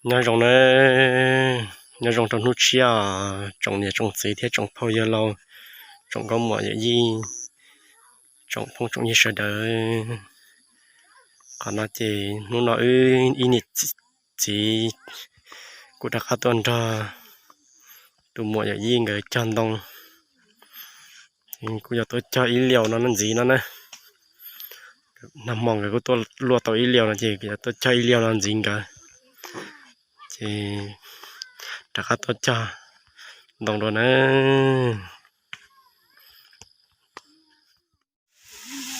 Nyob zoo na, nyob zoo rau hnub tshiab, tsoom niam tsoom txiv thiab tsoom phooj ywg laus, tsoom nkauj muam yawm yij, tsoom phooj tsoom ywg sawv daws. Qhov no ces hnub no wb ib niam txiv kuv rov qab tuaj nrog tus muam yawm yij nkawd cog ntoo. Kuj yuav tuaj cog ib liaus no ntxiv no na. Nag hmo nkawd kuj tuaj luaj tau ib liaus no ces kuv yuav tuaj cog ib liaus no ntxiv nkawd. Ces rov qab tuaj cog ntoo dua na.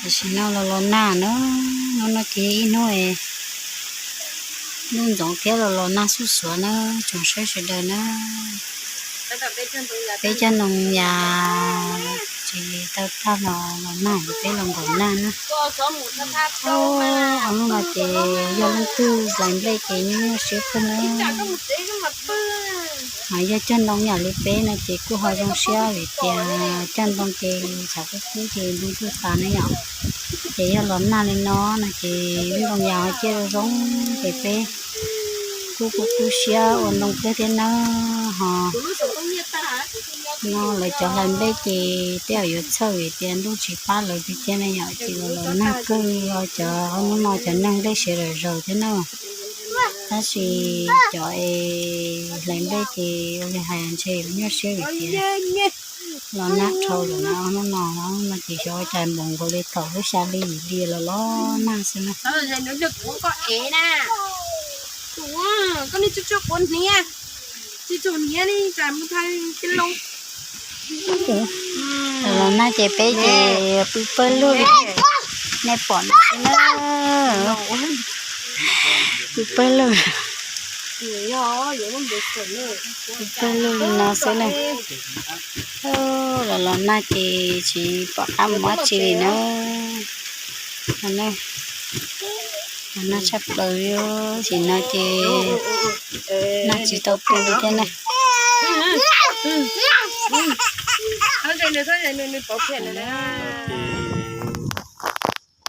Tam sim no los los nag na, hnub no ces ib hnub ntuj ntxoov thiab los los nag xuj xuav na, tsoom saib sawv daws na. Peb cog ntoo yas tsis tau tag los los nag, peb los nkaum nag na. Hnub no ces yog leej twg hlais nplej ces nyuaj nyuaj siab kawg na. Mas yog cog ntoo yam li peb no ces kuj ho zoo siab vim tias cog ntoo ces tshav kub kub ces ntoo kuj tas na yom. Ces yog los nag li no no ces lub ntoo yas ho ciaj zoo zoo ces peb kuj kub kub siab ua ntoo kawg thiab nawb ho. No lawv cov hlais nplej ces tej zaum yuav txhawj vim tias ntuj tsis pab lawv tiag tiag na yom, ces los los nag kawg, cov hnub no cov neeg nplej siav zom zaws thiab na. Tab sis cov es hlais nplej ces ua li hais ntshe nyuaj siab vim tias los nag dhau lawm na. Hnub no no ces xyov ua cas npaum nkaus li thaum lub xya hli yim hli los los nag xwb na. Los nag ces peb ces pw pawg lug li nej pom no xwb na. Pw pawg lug, pw pawg lug li no xwb na. Los los nag ces tsis pom qab mus dab tsi li na. Los nag tshaj plaws li, tam sim no ces nag tsis tau pw li thiab na.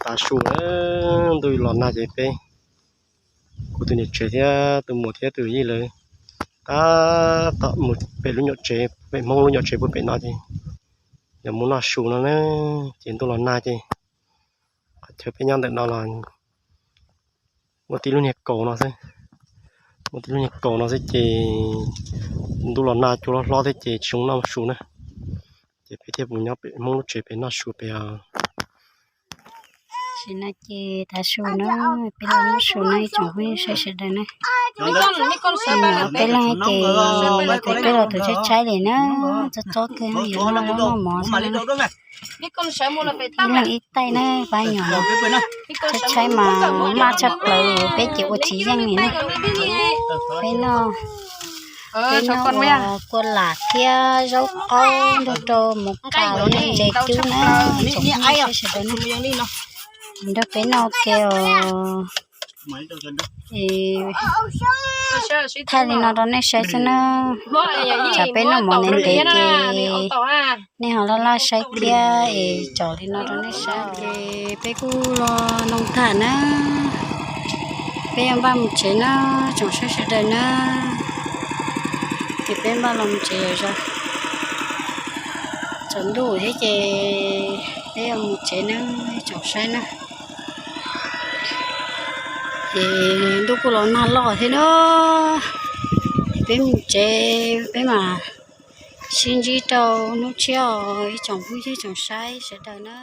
Tav su na, ntuj los nag ces peb, kuv tus niam tsev thiab tus muam thiab tus yij lawv tab tom mus pem lub nyuam tsev, pem Hmoob lub nyuam tsev puag pem no ces yog mus noj su no na. Ces ntuj los nag ces qhov chaw peb nyob ntawm no los muaj tib lub niag kaus no xwb, muaj tib lub niag kaus no xwb ces ntuj los nag cua hlob hlob thiab ces tsis zoo noj su na. Ces peb thiaj mus nyob pem Hmoob lub tsev pem noj su pem os. Tam sim no ces tav su na, peb los noj su no ib tsoom phooj ywg saib sawv daws na. Peb leeg ces lawv kom peb los tus tshaib tshaib li na, txob txob kawg yuav noj mov xwb. Ib leeg ib taij na pab nyom, tshaib tshaib mas maj tshaj plaws li, peb ces ua tsis yeej li na. Peb noj, peb noj ua kua lam thiab zaub qaub nrog rau mus qas los ntse cub na, tsoom phooj ywg saib sawv daws na. Nrog peb noj ua ke os. Thaij li no rau nej saib xwb na. Tsam peb noj mov ntev ntev ces nej ho laj laj saib thiab es tsom li no rau nej saib. Ces peb kuj los noj tag na, peb yuav npaj mus tsev na, tsoom saib sawv daws na. Ces peb npaj los mus tsev lawm zog, tsaus ntuj thiab ces peb yuav mus tsev na, tsoom saib na. Ces ntuj kuj los nag loj thiab na. Peb mus tsev, peb mam sib ntsib rau hnub tshiab os ib tsoom phooj ywg tsoom saib sawv daws na.